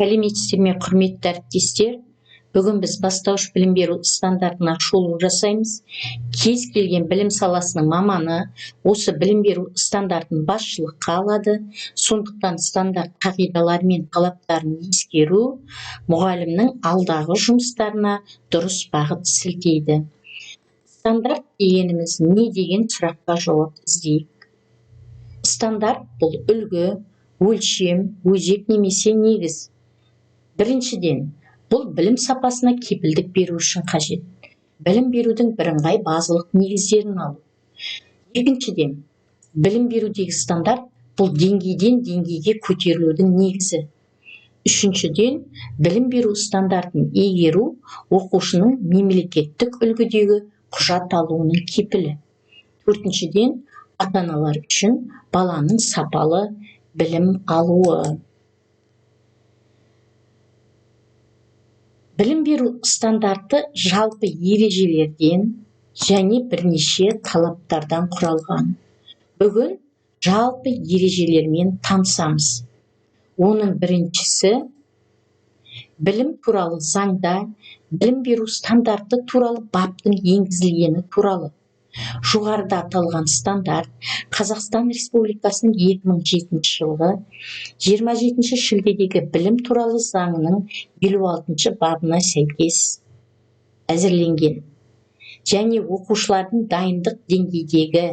Сәлеметсіздер ме, құрметті әріптестер! Бүгін біз бастауыш білім беру стандартына шолу жасаймыз. Кез келген білім саласының маманы осы білім беру стандартын басшылыққа алады. Сондықтан стандарт қағидалары мен талаптарын ескеру мұғалімнің алдағы жұмыстарына дұрыс бағыт сілтейді. Стандарт дегеніміз не деген сұраққа жауап іздейік. Стандарт бұл үлгі, өлшем, өзек немесе негіз. Біріншіден, бұл білім сапасына кепілдік беру үшін қажет. Білім берудің бірыңғай базалық негіздерін алу. Екіншіден, білім берудегі стандарт бұл деңгейден деңгейге көтерілудің негізі. Үшіншіден, білім беру стандартын игеру оқушының мемлекеттік үлгідегі құжат алуының кепілі. Төртіншіден, ата-аналар үшін баланың сапалы білім алуы. Білім беру стандарты жалпы ережелерден және бірнеше талаптардан құралған. Бүгін жалпы ережелермен танысамыз. Оның біріншісі, білім туралы заңда білім беру стандарты туралы баптың енгізілгені туралы. Жоғарыда аталған стандарт Қазақстан Республикасының 2007 жылғы 27 шілдедегі білім туралы заңының 56 бабына сәйкес әзірленген және оқушылардың дайындық деңгейдегі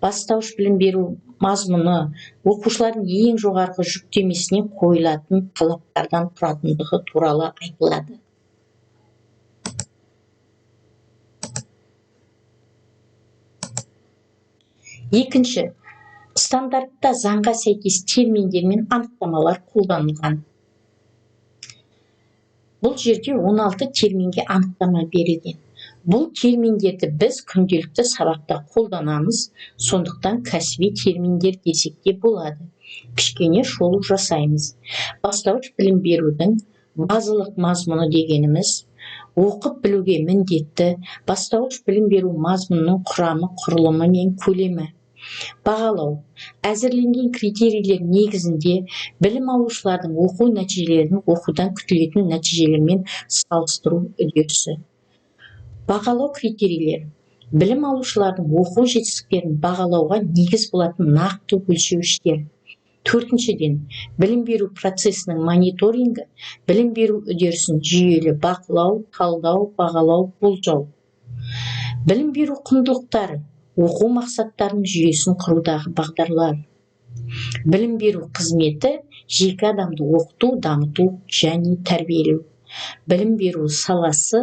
бастауыш білім беру мазмұны оқушылардың ең жоғарғы жүктемесіне қойылатын талаптардан тұратындығы туралы айтылады. Екінші, стандартта заңға сәйкес терминдер мен анықтамалар қолданылған. Бұл жерде 16 терминге анықтама берілген. Бұл терминдерді біз күнделікті сабақта қолданамыз, сондықтан кәсіби терминдер десек те болады. Кішкене шолу жасаймыз. Бастауыш білім берудің базалық мазмұны дегеніміз оқып білуге міндетті бастауыш білім беру мазмұнының құрамы, құрылымы мен көлемі. Бағалау. Әзірленген критерийлер негізінде білім алушылардың оқу нәтижелерін оқудан күтілетін нәтижелермен салыстыру үдерісі. Бағалау критерийлері. Білім алушылардың оқу жетістіктерін бағалауға негіз болатын нақты өлшеуіштер. Төртіншіден, білім беру процесінің мониторингі, білім беру үдерісін жүйелі бақылау, талдау, бағалау, болжау. Білім беру құндылықтары, оқу мақсаттарының жүйесін құрудағы бағдарлар. Білім беру қызметі жеке адамды оқыту, дамыту және тәрбиелеу. Білім беру саласы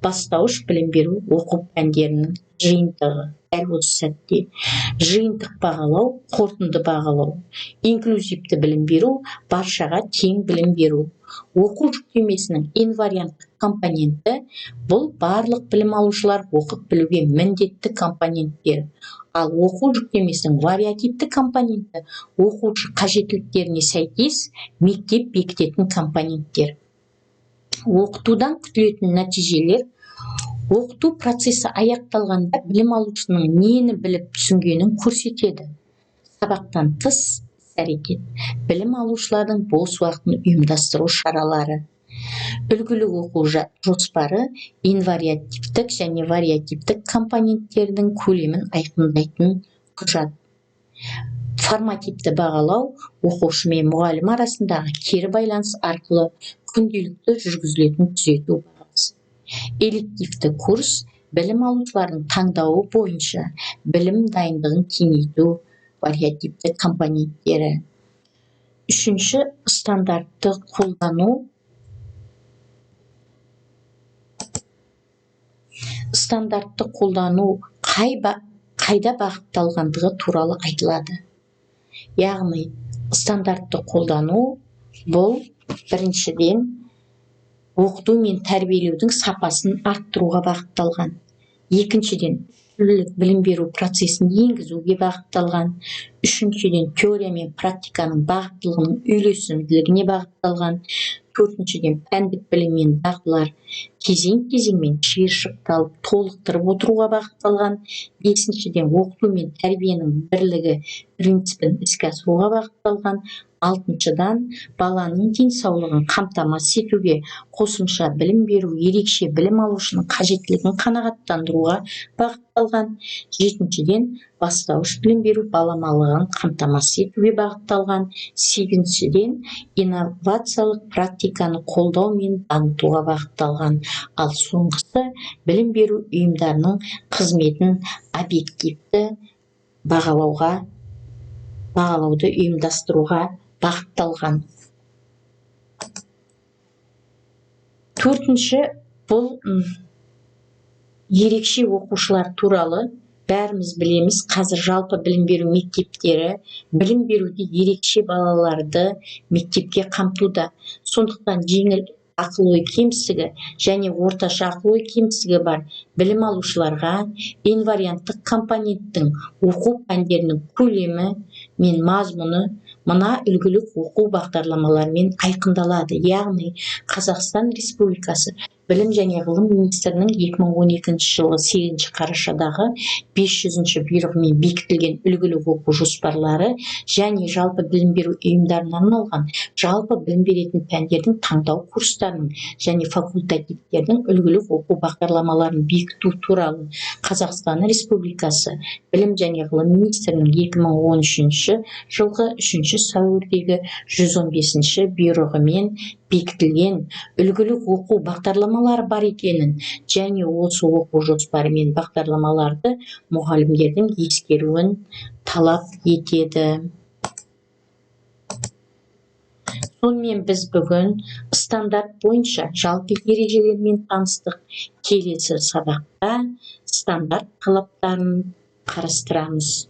бастауыш білім беру оқу пәндерінің жиынтығы. Дәл осы сәтте жиынтық бағалау, қорытынды бағалау, инклюзивті білім беру, баршаға тең білім беру. Оқу жүктемесінің инварианттық компоненті бұл барлық білім алушылар оқып білуге міндетті компоненттер. Ал оқу жүктемесінің вариативті компоненті оқушы қажеттіліктеріне сәйкес мектеп бекітетін компоненттер. Оқытудан күтілетін нәтижелер. Оқыту процесі аяқталғанда білім алушының нені біліп түсінгенін көрсетеді. Сабақтан тыс іс-әрекет, білім алушылардың бос уақытын ұйымдастыру шаралары. Үлгілік оқу жоспары инвариативтік және вариативтік компоненттердің көлемін айқындайтын құжат. Формативті бағалау оқушы мен мұғалім арасындағы кері байланыс арқылы күнделікті жүргізілетін түзету бағасы. Элективті курс білім алушылардың таңдауы бойынша білім дайындығын кеңейту вариативті компоненттері. Үшінші, стандартты қолдану. Стандартты қолдану қайда бағытталғандығы туралы айтылады. Яғни стандартты қолдану бұл біріншіден оқыту мен тәрбиелеудің сапасын арттыруға бағытталған. Екіншіден, үштілділік білім беру процесін енгізуге бағытталған. Үшіншіден, теория мен практиканың бағыттылығының үйлесімділігіне бағытталған. Төртіншіден, пәндік білім мен дағдылар кезең-кезеңмен шиыршықталып толықтырып отыруға бағытталған. Бесіншіден, оқыту мен тәрбиенің бірлігі принципін іске асыруға бағытталған. Алтыншыдан, баланың денсаулығын қамтамасыз етуге, қосымша білім беру ерекше білім алушының қажеттілігін қанағаттандыруға бағытталған. Жетіншіден, бастауыш білім беру баламалығын қамтамасыз етуге бағытталған. Сегізіншіден, инновациялық практиканы қолдау мен дамытуға бағытталған. Ал соңғысы білім беру ұйымдарының қызметін объективті бағалауды ұйымдастыруға бағытталған. Төртінші, бұл ерекше оқушылар туралы бәріміз білеміз. Қазір жалпы білім беру мектептері білім беруде ерекше балаларды мектепке қамтуда. Сондықтан жеңіл ақыл-ой кемістігі және орташа ақыл-ой кемістігі бар білім алушыларға инварианттық компоненттің оқу пәндерінің көлемі мен мазмұны мына үлгілік оқу бағдарламаларымен айқындалады. Яғни Қазақстан Республикасы Білім және ғылым министрінің 2012 жылғы 8 қарашадағы 500-ші бұйрығымен бекітілген үлгілік оқу жоспарлары және жалпы білім беру ұйымдарына арналған жалпы білім беретін пәндердің таңдау курстарының және факультативтердің үлгілік оқу бағдарламаларын бекіту туралы Қазақстан Республикасы Білім және ғылым министрінің 2013 жылғы 3 сәуірдегі 115-ші бұйрығымен бекітілген үлгілік оқу бағдарламалары бар екенін және осы оқу жоспары мен бағдарламаларды мұғалімдердің ескеруін талап етеді. Сонымен біз бүгін стандарт бойынша жалпы ережелермен таныстық. Келесі сабақта стандарт талаптарын қарастырамыз.